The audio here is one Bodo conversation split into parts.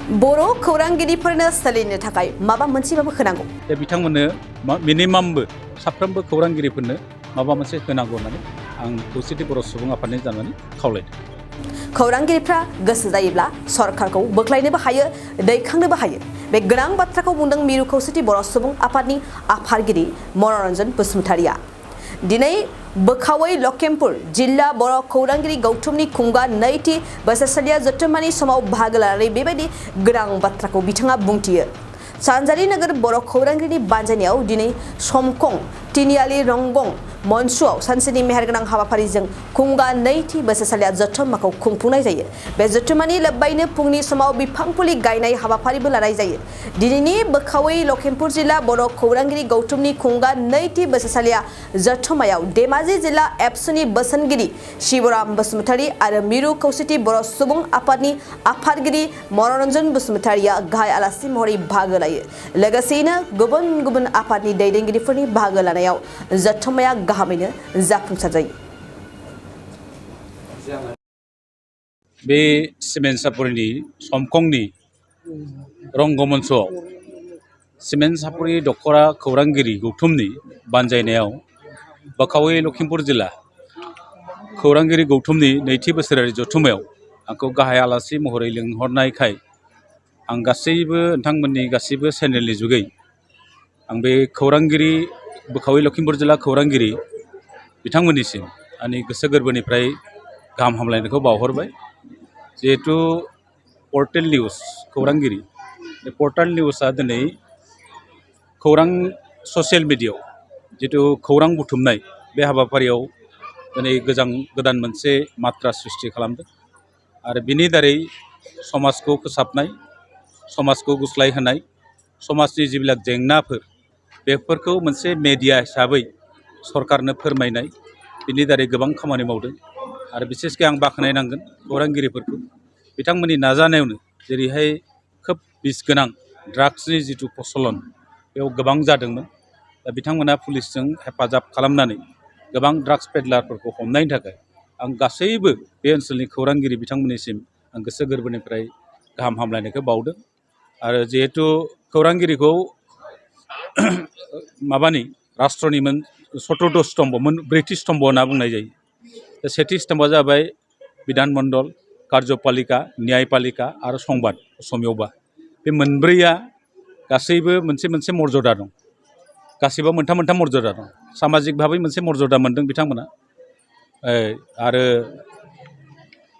बर' खौरांगिरिफोरनो सोलिनो थाखाय माबा मोनसेबाबो होनांगौ। दा बिथांमोननो मिनिमामबो साफ्रोमबो खौरांगिरिफोरनो माबा मोनसे होनांगौ होननानै आं खौसेथि बर' सुबुं आफादनि जानानै खावलायदों। खौरांगिरिफ्रा गोसो जायोब्ला सरकारखौ बोख्लायनोबो हायो, दैखांनोबो हायो। बे गोनां बाथ्राखौ बुंदों मिरु खौसेथि बर' सुबुं आफादनि आफादगिरि मनरन बसुमतारिया। दिनै बोखावै लखिमपुर जिल्ला बर' खौरांगिरि गौथुमनि खुंगा नैथि बोसोरसालिया जथुम्मानि समाव बाहागो लानानै बेबायदि गोनां बाथ्राखौ बिथाङा बुंथियो। सानजारि नोगोर बर' खौरांगिरिनि बानजायनायाव दिनै समखं तिनियालि रंगं मन्सुआव सानसेनि मेहेरगोनां हाबाफारिजों खुंगा नैथि बोसोरसालिया जथुम्माखौ खुंफुंनाय जायो। बे जथुम्मानि लोब्बायैनो फुंनि समाव बिफां फुलि गायनाय हाबाफारिबो लानाय जायो। दिनैनि बोखावै लखिमपुर जिल्ला बर' खौरांगिरि गौथुमनि खुंगा नैथि बोसोरसालिया जथुम्मायाव धेमाजि जिल्ला एबसुनि बोसोनगिरि शिबराम बसुमतारी आरो मिरु खौसेथि बर' सुबुं आफादनि आफादगिरि मनरन बसुमतारिया गाहाय आलासि महरै बाहागो लायो। लोगोसेयैनो गुबुन गुबुन आफादनि दैदेनगिरिफोरनि बाहागो लानायाव जथुम्माया गाहामैनो जाफुंसार जायो। बे सिमेन्ट सापरिनि समखंनि रंगमन्चआव सिमेन्ट सापरि दखरा खौरांगिरि गौथुमनि बानजायनायाव बोखावै लखिमपुर जिल्ला खौरांगिरि गौथुमनि नैथि बोसोरारि जथुम्मायाव आंखौ गाहाय आलासि महरै लिंहरनायखाय आं गासैबो नोंथांमोननि गासैबो चेनेलनि जुगै आं बे खौरांगिरि बोखावै लखिमपुर जिल्ला खौरांगिरि बिथांमोननिसिम आंनि गोसो गोरबोनिफ्राय गाहाम हामलायनायखौ बावहरबाय। जिहेतु पर्टेल निउस खौरांगिरि बे पर्टेल निउसआ दिनै खौरां ससियेल मिडियायाव जिथु खौरां बुथुमनाय बे हाबाफारियाव दिनै गोदान मोनसे मात्रा सृष्टि खालामदों आरो बिनि दारै समाजखौ फोसाबनाय, समाजखौ गुस्लायहोनाय, समाजनि जिबिलाक जेंनाफोर बेफोरखौ मोनसे मेडिया हिसाबै सरकारनो फोरमायनाय, बिनि दारै गोबां खामानि मावदों आरो बिसेसकै आं बाख्नायनांगोन खौरांगिरिफोरखौ। बिथांमोननि नाजानायावनो जेरैहाय खोब बिस गोनां ड्राग्सनि जिथु प्रचलन बेयाव गोबां जादोंमोन। दा बिथांमोना पुलिसजों हेफाजाब खालामनानै गोबां ड्राग्स पेडलारफोरखौ हमनायनि थाखाय आं गासैबो बे ओनसोलनि खौरांगिरि बिथांमोननिसिम आं गोसो गोरबोनिफ्राय गाहाम हामलायनायखौ बावदों। आरो जिहेतु खौरांगिरिखौ राष्ट्रनि चतुर्थ स्तम्भ ब्रैथि स्तम्भ होनना बुंनाय जायो। दा सेथि स्तम्भआ जाबाय बिधान मण्डल, कार्यपालिका, न्यायपालिका आरो संबाद असमियावबा। बे मोनब्रैया गासैबो मोनसे मोनसे मर्यादा दं, गासैबो मोनथाम मोनथाम मर्यादा दं। सामाजिक भाबै मोनसे मर्यादा मोनदों बिथांमोना आरो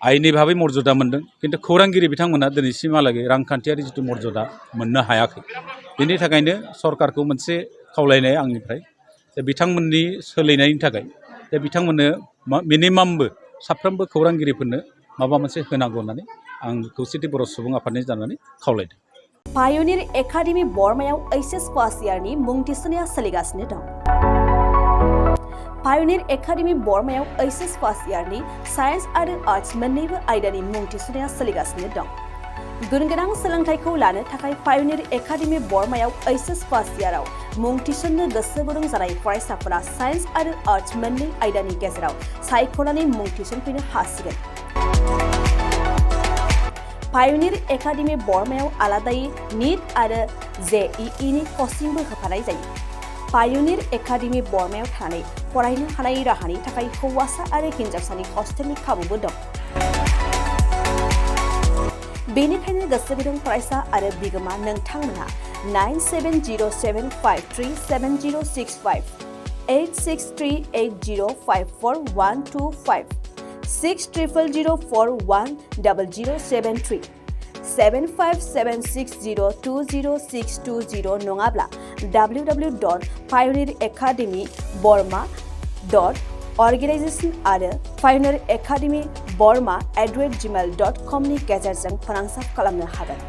आयेननि भाबै मर्यादा मोनदों, खिन्थु खौरांगिरि बिथांमोना दिनैसिमहालागै रांखान्थियारि जिथु मर्यादा मोननो हायाखै। बिनि थाखायनो सरकारखौ मोनसे खावलायनाय आंनिफ्राय बिथांमोननि सोलिनायनि थाखाय बिथांमोननो मिनिमामबो साफ्रोमबो खौरांगिरिफोरनो माबा मोनसे होनांगौ होननानै आं खौसेथि बर' सुबुं आफादनि जानानै खावलायदों। पायनिर एकाडेमि बरमायाव एचएस फार्स्ट इयारनि मुं थिसननाया सोलिगासिनो दं। पायनिर एकाडेमि बरमायाव एचएस फार्स्ट इयारनि साइन्स आरो आर्ट्स मोन्नैबो आयदानि मुं थिसननाया सोलिगासिनो दं। गुनगोनां सोलोंथाइखौ लानो थाखाय पायनिर एकाडेमि बरमायाव एचएस फार्स्ट इयाराव मुं थिसननो गोसो गुदुं जानाय फरायसाफोरा साइन्स आरो आर्ट्स मोन्नै आयदानि गेजेराव सायख'नानै मुं थिसनफैनो हासिगोन। पायनिर एकाडेमि बरमायाव आलादायै नीट आरो JEE नि कचिंबो होफानाय जायो। पायनिर एकाडेमि बरमायाव थानानै फरायनो हानाय राहानि थाखाय हौवासा आरो हिन्जावसानि हस्टेलनि खाबुबो दं। बेनिखायनो गोसो गुदुं फरायसा आरो बिगोमा नोंथांमोनहा 9707537065 8638054125 6000410073 7576020620 नङाब्ला www.pioneeracademyborma.organization आरो pioneeracademyborma@gmail.com नि गेजेरजों फोनांजाब खालामनो हागोन।